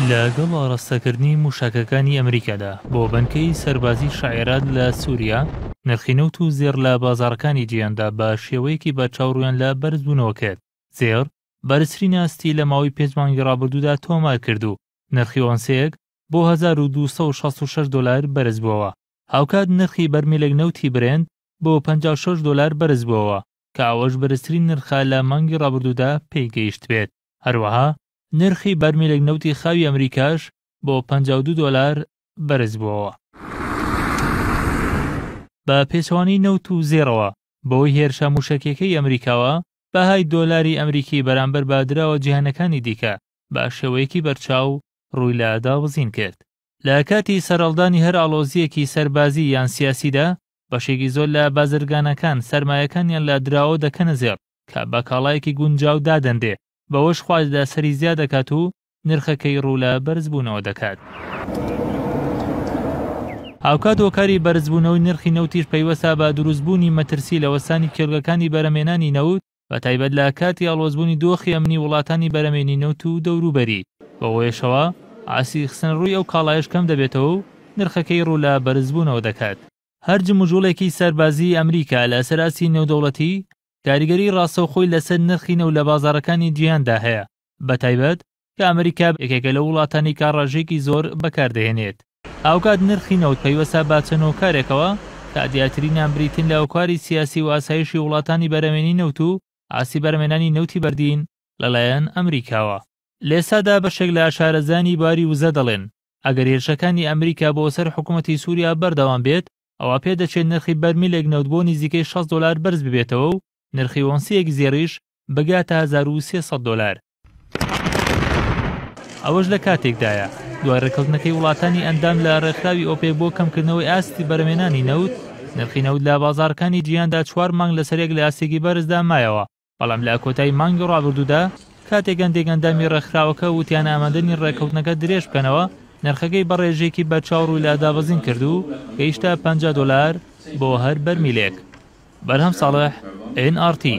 لەگەڵ ئاڕاستەکردنی مووشەکەکانی ئەمریکادا بۆ بنکەی سەربازی شەعێرات لە سووریا، نرخی نەوت و زێڕ لە بازاڕەکانی جیهاندا بە شێوەیەکی بەرچاو ڕوویان لە بەرزبوونەوە کرد. زێڕ بەرزترین ئاستی لە ماوەی پێنج مانگی ڕابردوودا تۆمار کرد و نرخی ئۆنسەیەک بۆ 1266 دۆلار بەرزبووەوە. هاوکات نرخی بەرمیلێک نەوتی برێنت بۆ 56 دۆلار بەرزبووەوە کە ئەوەش بەرزترین نرخە لە مانگی ڕابردوودا پێی گەیشتبێت. هەروەها نرخی بەرمیلێک نەوتی خاوی ئەمریکاش بۆ 52 دۆلار بەرزبووەوە. بە پێچەوانەی نەوت و زێڕەوە، بەهۆی هێرشە مووشەکییەکەی ئەمریکاوە، بەهای دۆلاری ئەمریکی بەرامبەر بە دراوە جیهانەکانی دیکە بە شێوەیەکی بەرچاو ڕووی لە دابەزین کرد. لە کاتی سەرهەڵدانی هەر ئاڵۆزییەکی سەربازی یان سیاسیدا، بەشێکی زۆر لە بازرگانەکان سەرمایەکانیان لە دراوە دەکەنە زێڕ کە بە کاڵایەکی گونجاو دادەنرێ، بەوەش خواست لەسەری زیاد دەکات و نرخەکەی ڕوو لە بەرزبوونەوە دەکات. هاوکات هۆکاری بەرزبوونەوەی نرخی نەوتیش پەیوەستە بە دروستبوونی مەترسی لە وەستانی کێڵگەکانی بەرهەمهێنانی نەوت، بەتایبەت لە کاتی ئاڵۆزبوونی دۆخی ئەمنی وڵاتانی بەرهەمێنی نەوت و دەوروبەری، بەوهۆیەشەوە ئاستی خستنەڕووی ئەو کاڵایەش کەم دەبێتەوە و نرخەکەی ڕوو لە بەرزبوونەوە دەکات. هەر جموجوڵێکی سەربازیی ئەمریکا لەسەر ئاستی نێودەوڵەتی، کاریگەریی ڕاستەوخۆی لەسەر نرخی نەوت لە بازاڕەکانی جیهاندا هەیە، بەتایبەت کە ئەمریکا یەکێکە لەو وڵاتانەی کە ڕێژەیەکی زۆر بەکاردەهێنێت. هاوکات نرخی نەوت پەیوەستە بە چەند هۆکارێکەوە کە دیارترینیان بریتین لە هۆکاری سیاسی و ئاسایشی وڵاتانی بەرهەمێنی نەوت و ئاستی بەرهەمێنانی نەوتی بەردین لەلایەن ئەمریکاوە. لە ئێستادا بەشێک لە شارەزایانی بواری وزە دەڵێن، ئەگەر هێرشەکانی ئەمریکا بۆ سەر حکومەتی سوریا بەردەوام بێت، ئەوا پێدەچێت نرخی بەرمیلێک نەوت بۆ نزیکەی 60 دۆلار بەرز ببێتەوە و نرخی ئۆنسیەک زێڕیش بگاتە 1300 دۆلار. ئەوەش لە کاتێکدایە، دوای ڕێککەوتنەکەی وڵاتانی ئەندام لە ڕێکخراوی ئۆپێک بۆ کەمکردنەوەی ئاستی بەرهەمهێنانی نەوت، نرخی نەوت لە بازاڕەکانی جیهاندا چوار مانگ لەسەریەک لە ئاستێکی بەرزدا مایەوە، بەڵام لە کۆتایی مانگی ڕابردوودا کاتێک هەندێک ئەندامی ڕێکخراوەکە وتیان ئامادە نین ڕێککەوتنەکە درێژ بکەنەوە، نرخەکەی بە ڕێژەیەکی بەرچاو ڕووی لە دابەزین کرد و گەیشتە 50 دۆلار بۆ هەر بەرمیلێک. بەرهەم ساڵح، ئێن ئاڕ تی.